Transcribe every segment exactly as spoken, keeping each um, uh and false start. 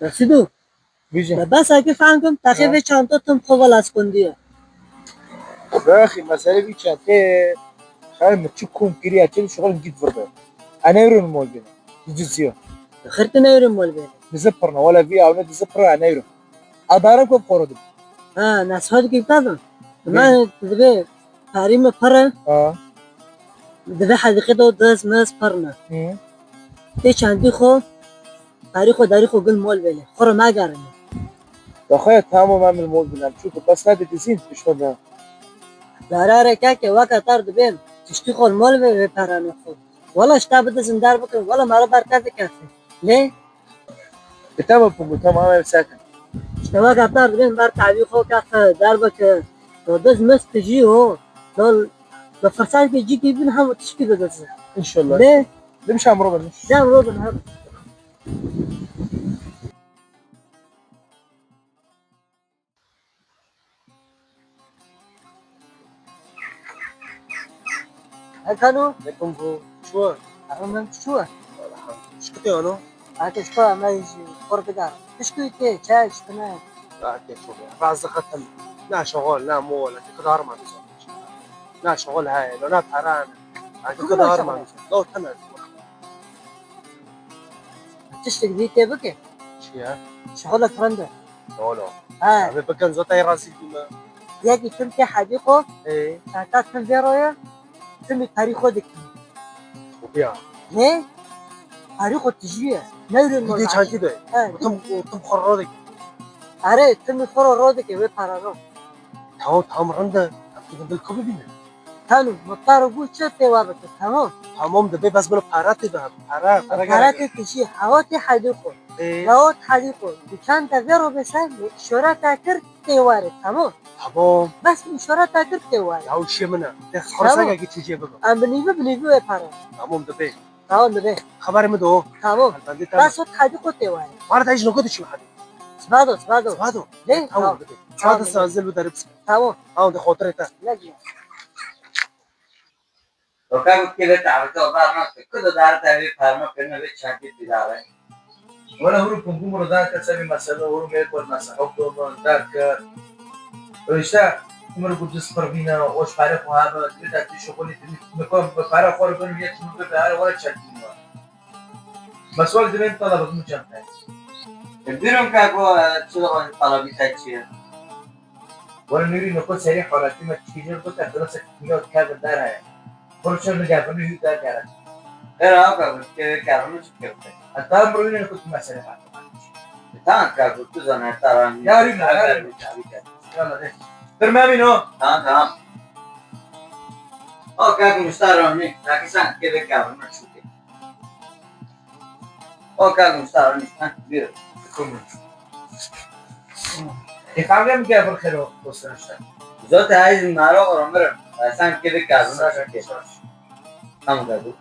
Reşîdo, Bîje. Me bes eke fehm kim, texê vê çanta tim xwe vela skundiye. Bexî, mesele vî çantê, xeyr, min çi kom kiriye, çi şixul gît vir be. Enewrin mol bine. Ciciyo. Xir tu newrin mol bine. Dizi pirna, wala vî awne dizi pirna enewrin. Adarim kom xoro dim. Ha, nasfa dikî pezin. Hı. Me divê parî me pir e. Ha. Divê hedîqê de dest mez pir ne. Hı. Tê çandî xo, parî xo, darî xo gil mol bele. Xo re megerine. Daxuya tamam em li mol binem. Çûku bes ne didizîn, tişta da. Zararê keke weke tar dibêm. Tiştî xo li mol ve vê peranê xo. Wala şta bidizin der bikin. Wala mara ber te dikefe. Lê Bi tamam Pungu, tamam, em sakin. Îşte wek heta dibên ber tevî xwe kefe derbe ke to dest mest tijî ho. Dol bi firsatkê cîkî bin hemû tişkî didizin. İnşallah. Lê Dim şam robin. Şam robin hem. Ekano? Lekum bu. Çuwa? Arın ben çuwa. Şkıtı onu. Ake şko ama iş kor bidar. Kışkı te çay şkına. Ake çuwa. Razı xetim. Na şoğol, na mol. Ake kudar ma bizo. Na şoğol hay, lo na paran. Ake kudar ma bizo. Lo tamam. Tiştek dî te bike. Çi ya? Şixulek rind e. Lo, lo. He. Abi bikin zotay razî bûme. Yekî tim tê hedî xo. Ê. Heta tim vê roye. Tim parî xo dikî. Xubiya. Ne? Parî xo tijî ye. Ne ürün. Bir de çantî de. He. Tim, tim xo ro dikî. Are, tim xo ro ro dikî ve para ro. Tamam, tamam, rind e. Em tu dil xo bibîne. Tanu, mi paro gu çi tê wa bike, tamam? Tamam, dibe bes bila para tê de, para, para Para gerek. Tê tijî, hewa tê hedî xo. Ê. Lawot hedî xo. Dikan de vê ro bese, mi işareta kir tê ware, tamam? Tamam. Bes mi işareta kir tê ware. Ya û şê min e. Te Tamam. Xorsa ki çû cê bibe. Em binîvi, binîvi wê para. Tamam, dibe. Tamam, dibe. Xeber mi do. Tamam. Elbende tamam. Bes ot hedî xo tê ware. Var da hiç nokta düşün hadi. Sibado, sibado. Sibado. Ne? Tamam, Tamam. Dibe. Tamam, Sibado dibe. Sazil bu darip. Tamam. Tamam, de xotirê te. Ne diyor? Oka got kê vê tevika bar nake. Kudo dar te vê parma pêne vê çentî tîdare. Wala huru pungu muro dar ke sebî mesela huru mê kod mesela hop do dar ke. Öyle işte umur bu dis pir bîne, o ji pare xo habe, bir de tişo xo li timi. Miko bi pare xo bin yet mi bi pare wala çentî var. Meswak dibên talabek mi çentî. E, birim ka go, e, çilo talabî te çi ye? Were nûrî niko serî xalatî me tişkî jêr bike, dirasek kîlo kevin der heye. Xurçir li gevin û hû der gere. Xêr ha, ka bi kevin û çi kevin. Heta mirû niko tu mesele hate. Tamam ka bi tu zane heta ran. Ya rî me, ya rî me. Yalla de. Dur me bîno. Tamam, tamam. O ka ku muştar ran nî. Ka ki sen kevin kevin me çû ke. O ka ku muştar ran nî. Ha, buyur. Tamam. Ê, qavê min gel bir xêro dostlar işte. Zote ez maro oromirim. Sen kê bikazin. Saç, saç. Tamam, gel bu.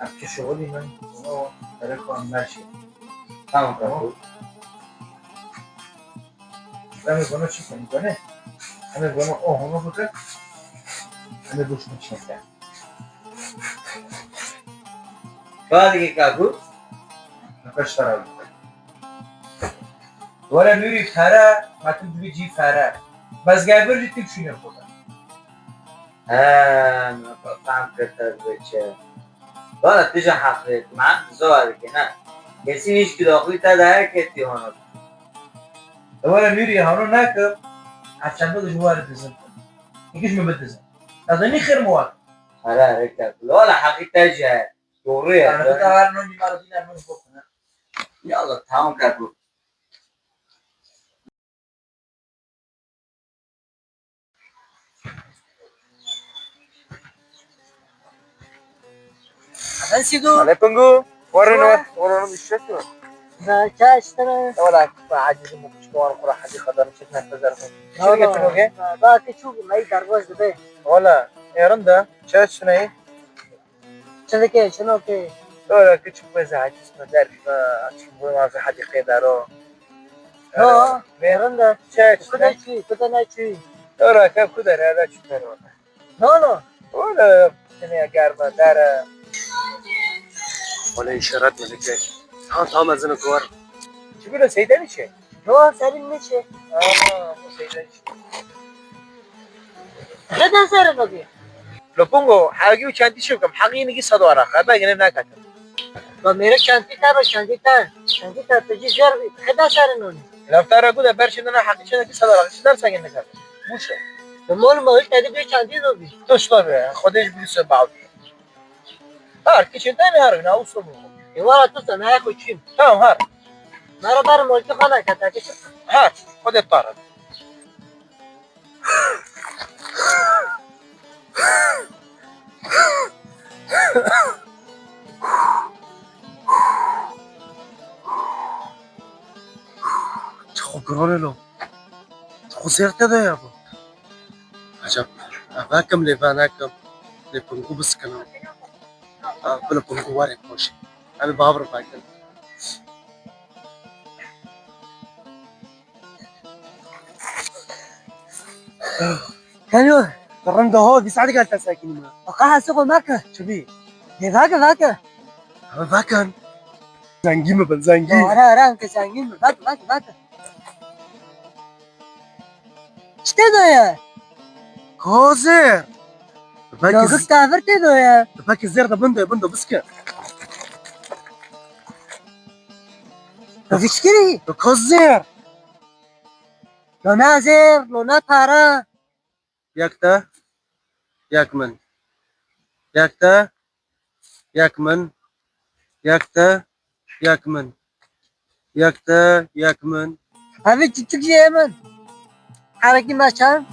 Em ki şoxulî min, o telefon merşi. Tamam, gel bu. Em ê vana çi bikin, gane? Em ê vana o hunu bikin. Em ê boş min çi bikin. Ka dikî kaku? Nefes şerab. Were nûrî pere, me tu dibî cî pere. Bezgevir jî tu şûnê xwe de. He, me xwe fam kir te dibe çi. Wala tu jî heqlê, tu me zora dikî, ne? Kesî nîşkî doxlî te de heye ke tu hona. Were nûrî hano nekim, her çend ji were dizin. Hiç mi bidizin. Ez nî xêr mi were. Here, here, kek. Wala heqî te jî heye. Doğru ya. Yani, bir daha her nonî var, dîner nonî bokun, ha. Yallah, tamam, kek. Ben Sido. Alê Pingu. Warin wa. Warin wa, işe tu. Na, çay içtine. Wala, acizim bu, şu an kura hadi kadar çekmek lazım. Şirket Pingu. Ba ki çok, mey darboz de. Wala, yarın da çay içtine. Çi dike, çi noke? Ora küçük bir zahmet ismi der, açık bu nazı hadi qedaro. Ha, yarın da. Çay içtine. Kuda çi, kuda ne çi? Ora ka kuda ne da çi der orada. No, no. Öyle seni germe dere. Wele îşaret min dike. Tamam, tamam, ez ino kuwar. Çi bî lo Seydenî çi? Yo, Selîm ne çi? Aa, bu Seydenî çi? Xeda serin o bî. Lo Pungo, hagî û çentî çi bikim? Hagî nigî sed wara. Xeda gine nakatim. Ba mêre çentî te be, çentî te. Çentî te, tu jî jor bî. Xeda serin o bî. Leftara ku de berçê dana haqî çenekî sed wara. Çi dersa gine nakatim? Bûşe. Bi mol mol te di bê çentî do bî. Tu şto be. Xwedê ji bîr se bav. Har, kiçin te ne har, na uso bu. E, wala tu sen, ha, koçim. Tamam, har. Mara bar molki xana kata, kiçin. Har, o de para. Çok gurur lo. Xwezêr te de ya bu. Eceb, ev vekim lê venekim, lê Pingû biskinim. Ev bila Pingû were xweş. Em ê bavir vekin. Keno, tu rind ho, vî saet gel te sekinîme. Aka hesê xwe meke. Çi bî? Lê veke, veke. Ev vekin. Zengî mi bin, zengî. Ara, ara, em ke zengî mi? Veke, veke, veke. Çi tê de ye? Kozir. Belki Logik z- tavir tê de ye. Belki zêr de bin de, bin de biske. Logik kirî. Kozir. Lo na zêr, lo na para. Yek te, yek min. Yek te, yek min. Yek te, yek min. Yek te, yek min. Ev çiçik jê min. Herekî me çend?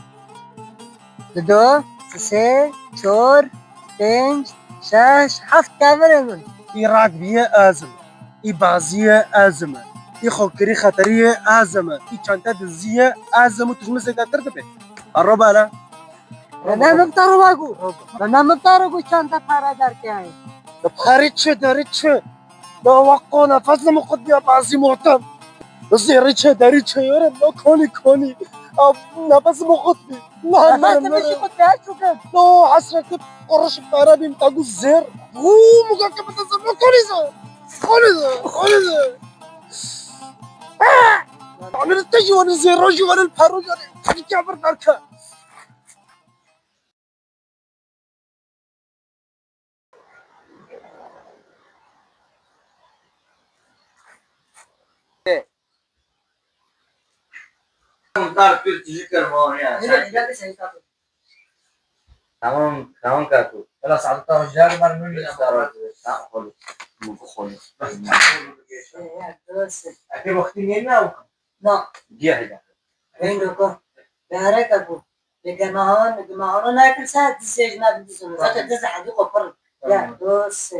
Dido, sisê, çor, pênc, şeş, heft kevirê min. Î ragbiye ez im. Î baziye ez im. Î xokirî xeteriyê ez im. Î çente diziye ez im û tu ji min zêdetir dibê. Arro bala. Nana min taro wagu. Nana min taro gu çanta para derkeyayê. Parî çi, derî çi? Da waqo nefes mi qut ya bazî motem. Zêrî çi, derî çi, yore, no konî, konî. Ab, nefes mi qut bi. Nefes mi qut bi, çukim. No, hasret, kuruş para bim, tagu zêr. Hu, muga ke bata zêr, no konî zêr. Konî zêr, konî zêr. Amir te jî wani zêr, rojî wani paro jî wani. Tagu kâbir derke. Tamam, tamam, Kaku. Yala, saadeta hoşlar var mı? Tamam, oğlum. Eke vakti ne ne? Na. Diye hadi. Rengoko. Bereke bu. Lê gemahon, gemahon nakirse, dizê ji me bidizin. Zaten diz hedi qopir. Ya, dost.